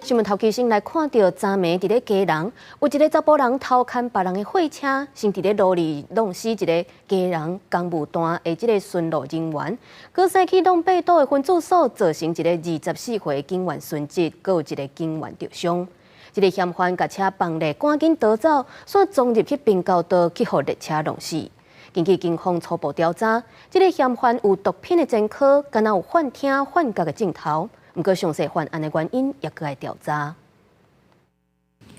新聞頭期先來看著，昨暝佇咧基隆，有一个查埔人偷牽別人的貨車，先佇咧路裡弄死一个基隆工務段的這个巡邏人員，閣駛去弄八堵的分駐所，造成一个24歲警員殉職，閣有一个警員著傷。這个嫌犯共車放咧，趕緊逃走，煞衝入去平交道去予列車弄死。根據警方初步調查，這个嫌犯有毒品的前科，敢若有幻聽幻覺的症頭。毋過詳細犯案的原因也閣愛調查。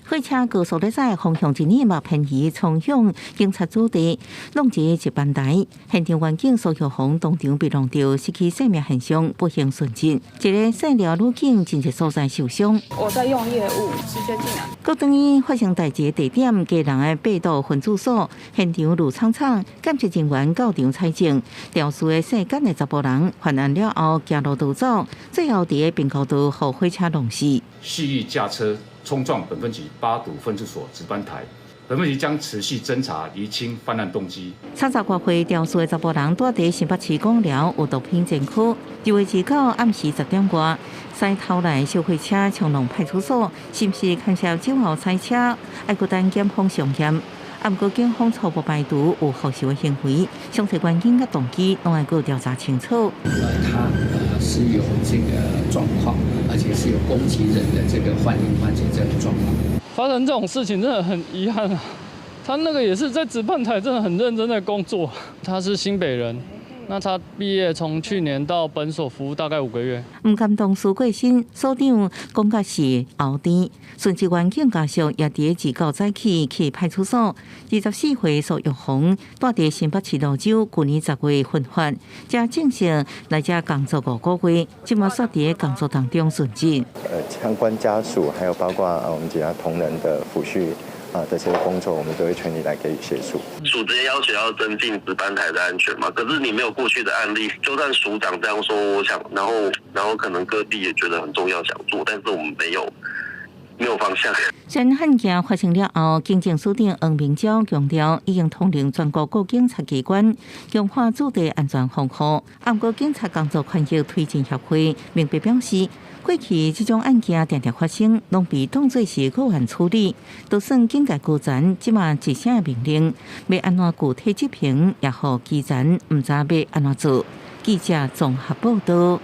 貨車高速咧駛，方向一年嘛偏移，衝向警察駐地，弄一個值班台。現場員警蘇玉紅當場被弄著，失去生命現象，不幸殉職。一个姓廖女警真濟所在受傷。我在用業務，直接進來。閣等於發生代誌地點，基隆的八堵分駐所現場怒悖悖，檢察人員到場採證，肇事的姓簡的查埔人犯案了後，行路逃走，最後佇个平交道予火車弄死。蓄意駕車衝撞本分局八堵分駐所值班台，本分局將持續偵查釐清犯案動機。30外歲肇事的查埔人，蹛佇新北市枋寮有毒品前科。2月29暗時10點外，駛偷來小貨車衝撞派出所，是毋是牽涉酒後賽車？愛閣等檢方相驗。毋過警方初步排除有復仇的行為，詳細原因佮動機攏愛閣調查清楚。他是有這個狀況，而且是有攻擊人的這個幻聽幻覺這種狀況。發生這種事情真的很遺憾啊！他那個也是在值班台，真的很認真在工作。他是新北人。那他畢業從去年到本所服務大概5個月。毋甘同事過身，所長講甲是後甜，殉職員警家屬也佇29早起去派出所。24歲蘇玉紅蹛佇新北市蘆洲，舊年10月分發，才正式來遮工作5個月，這馬煞佇工作當中殉職。相關家屬，還有包括我們其他同仁的撫恤啊，這些工作，我們都會全力來給予協助。署直接要求要增進值班台的安全嘛？可是你沒有過去的案例，就算署長這樣說，我想，然後可能各地也覺得很重要想做，但是我們沒有方向。這案件發生了後，警政署長黃明昭強調，已經統領全國各警察機關強化駐地安全防護。毋過警察工作權益推進協會明白表示，過去這種案件定定發生，攏被當作是個案處理，就算警界高層這馬一聲命令，欲按怎具體執行，也予基層毋知欲按怎做。記者綜合報道。